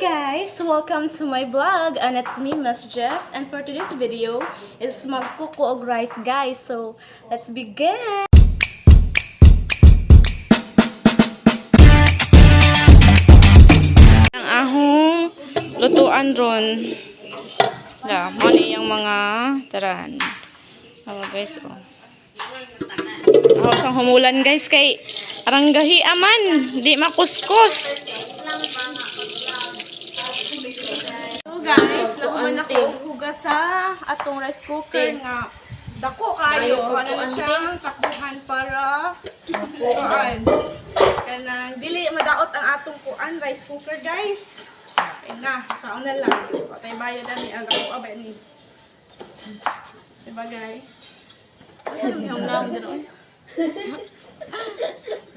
Guys! Welcome to my vlog and it's me, Miss Jess, and for today's video is magkuko og rice, guys. So, let's begin! Ang ahong lutuan ron. Da, mo ni iyang mga taran. Tama, guys, oh. Ako sang humulan, guys, kay aranggahi aman, di makuskus. So guys, nakuha na ko og hugas sa atong rice cooker nga dako kayo. Ano na siya takbuhan para kuan. Kanang dili madaot ang atong kuan rice cooker, guys. Okay na, sa una lang. Patay bayad ani ang dako abay ni. Diba, guys?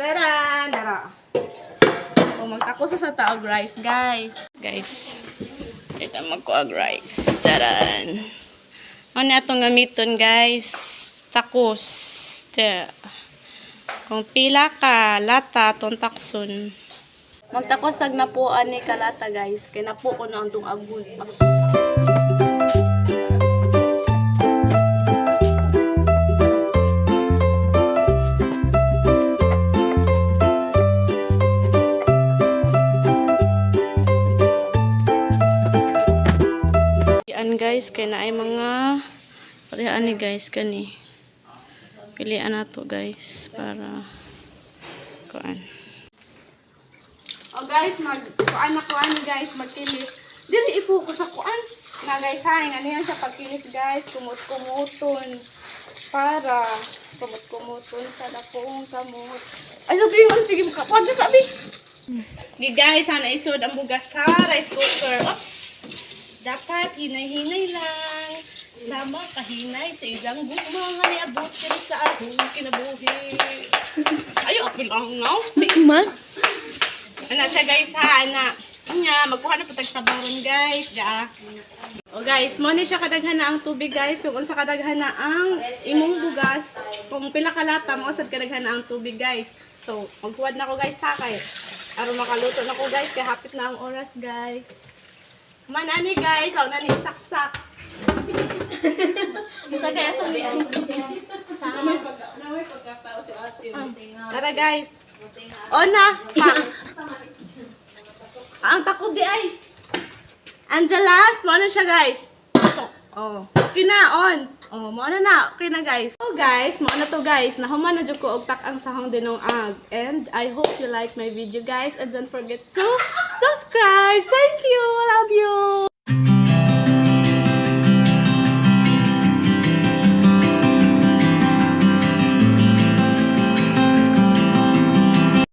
Taran! Dara. So, magtako sa taog rice, guys. Guys, ito magkuag rice. Taran! Ano atong gamiton, guys? Takos. Ta. Kung pila ka, lata, atong takson. Magtakos tag napuan ni kalata, guys. Kay napo ko na ang tong agul. Yan, guys, kay naay mga palian ni, guys, kani. Pilian nato, guys, para kuan. Oh guys, mag kuan na kuan, guys, magkilis. Dili i-focus sa kuan. Na guys, ha, ano yan sa pagkilis, guys, kumot-kumuton para kumot-kumuton sa dapoong kamot. Ay, sabi mo, sige, makakuan ka sabi. Okay guys, sana isod ang bugas sa rice cooker. Oops! Dapat hinay-hinay lang. Sama kahinay sa isang gugma nga niabot kini sa atong kinabuhi. Ayo, apil ang ngaw. Di man. Ana siya, guys, ha, ana. Nya, magkuha na patag sa baron, guys. Ga. O guys, mo ni siya kadaghan na ang tubig, guys. Kung unsa kadaghan na ang imong bugas, kung pila ka lata mo sad kadaghan na ang tubig, guys. So, maghuwad na ko, guys, sa kay aron makaluto na ko, guys, kay hapit na ang oras, guys. Man ani, guys, aw na ni saksak. Sa kaya sa Tara, guys. Ona, pa. Ang takod di ay. And the last, mo na siya, guys. Oh. Okay na, on. Oh, mo na na. Okay na, guys. So guys, mo na to, guys. Nahuman na jud ko og tak ang sahong dinong ag. And I hope you like my video, guys, and don't forget to subscribe.